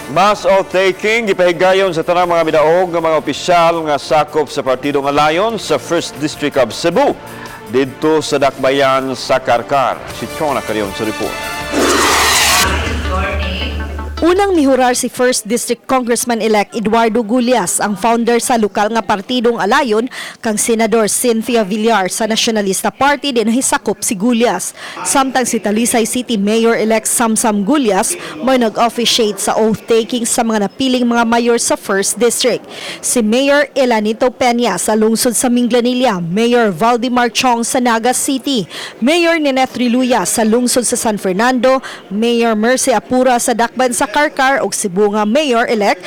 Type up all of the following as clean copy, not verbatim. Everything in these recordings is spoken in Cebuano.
Mass oath taking gipahigayon sa tanang mga midaog nga mga opisyal nga sakop sa Partido nga Layon sa 1st District of Cebu didto sa Dakbayan sa Carcar. Si Chona Carion sa report. Unang mihurar si 1st District Congressman-elect Eduardo Gullas, ang founder sa lokal nga partidong Alayon, kang Senador Cynthia Villar sa Nacionalista Party din hisakop si Gullas. Samtang si Talisay City Mayor-elect Samsam Gullas mo nag-officiate sa oath-taking sa mga napiling mga mayor sa 1st District. Si Mayor Elanito Peña sa lungsod sa Minglanilla, Mayor Valdemar Chong sa Naga City, Mayor Nineth Riluya sa lungsod sa San Fernando, Mayor Mercy Apura sa Dakban sa Carcar ug Cebu nga Mayor-elect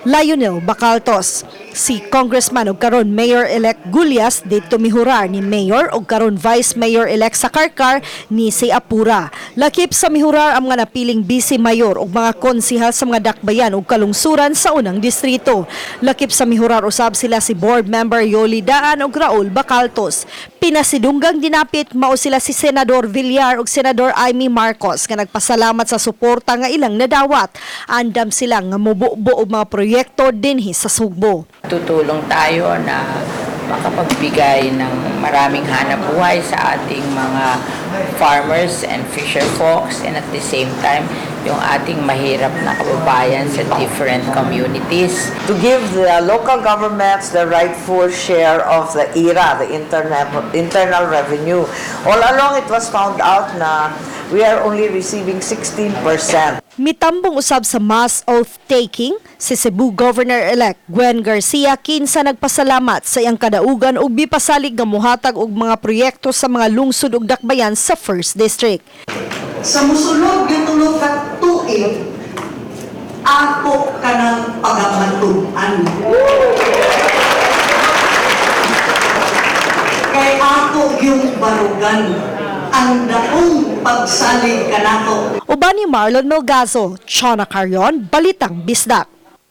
Lionel Bacaltos. Si Congressman og karon Mayor-elect Gullas didto mihurar ni Mayor og karon Vice Mayor-elect sa Carcar ni si Apura. Lakip sa mihurar ang mga napiling Vice Mayor ug mga konsihal sa mga dakbayan ug kalungsuran sa unang distrito. Lakip sa mihurar usab sila si Board Member Yoli Daan ug Raul Bacaltos. Pinasidunggang dinapit mao sila si Senador Villar ug Senador Imee Marcos nga nagpasalamat sa suporta nga ilang nadawat. Andam sila nga mububo og mga proyekto dinhi sa Sugbo. Tutulong tayo na makapagbigay ng maraming hanap buhay sa ating mga farmers and fisher folks and at the same time yung ating mahirap na kababayan sa different communities. To give the local governments the rightful share of the IRA, the internal revenue. All along, it was found out na we are only receiving 16%. Mitambong usab sa mass oath taking si Cebu Governor-elect Gwen Garcia, kinsa nagpasalamat sa iyang kadaugan ug bipasalig nga mohatag og mga proyekto sa mga lungsod ug dakbayan sa 1st District. Sa musulod nga 3 ka tuig, ako kanang pagamatud-an. Kay ako yung barugan ang dakong pagsalig kanato. Uban ni Marlon Melgazo, Chona Carion, Balitang Bisdak.